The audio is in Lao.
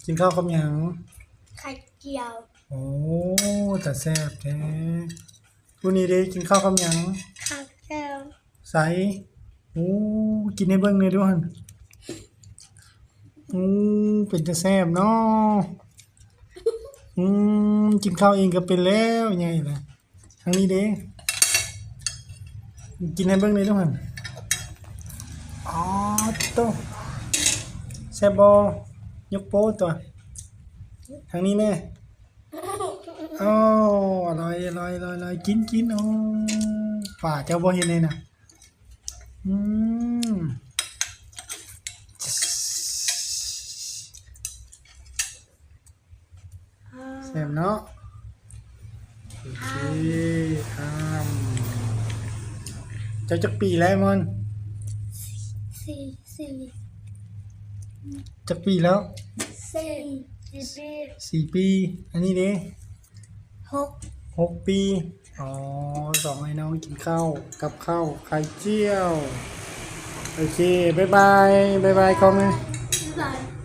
ກິນເຂົ້າກັບຫຍັງ? ໄຂ່ຈຽວ. ໂອ້ ຕາແຊບແທ້. ຜູ້ນີ້ເດ້ ກິນເຂົ້າກັບຫຍັງ? ເຂົ້າແຈ່ວ. ໃສ? ໂອ້ ກິນໃຫ້ເບິ່ງແດ່ດູຫັ້ນ. ໂອ້ ເປັນຕາແຊບເນາະ. ອືມ ກິນເຂົ້າເອງກໍເປັນແລ້ວ ໃຫຍ່ລະ. ທາງນີ້ເດ້ ກິນໃຫ້ເບິ່ງແດ່ດູຫັ້ນ. ອໍ ໂຕ ແຊບບໍ່? ຍົກໂປ້ຕົວະ. ທາງນີ້ແດ່. ໂອ້ ອະລ່ອຍ ອະລ່ອຍ ອະລ່ອຍ ອະລ່ອຍ ກິນ ກິນ. ໂອ້ ປາເຈົ້າບໍ່ເຫັນເລີຍນະ. ອືມ ແຊບເນາະ. ໂອເຄ ອາມ ເຈົ້າຈັກປີແລ້ວມອນ? ສີ່ ສີ່ ຈັກປີແລ້ວ? ສີ່ ສີ່ປີ ສີ່ປີ. ອັນນີ້ເດ້? ຫົກ ຫົກປີ. ອໍ ສອງອ້າຍນ້ອງກິນເຂົ້າກັບເຂົ້າໄຂ່ຈຽວ. ໂອເຄ ບາຍບາຍ ບາຍບາຍກ້ອງ. ບາຍບາຍ.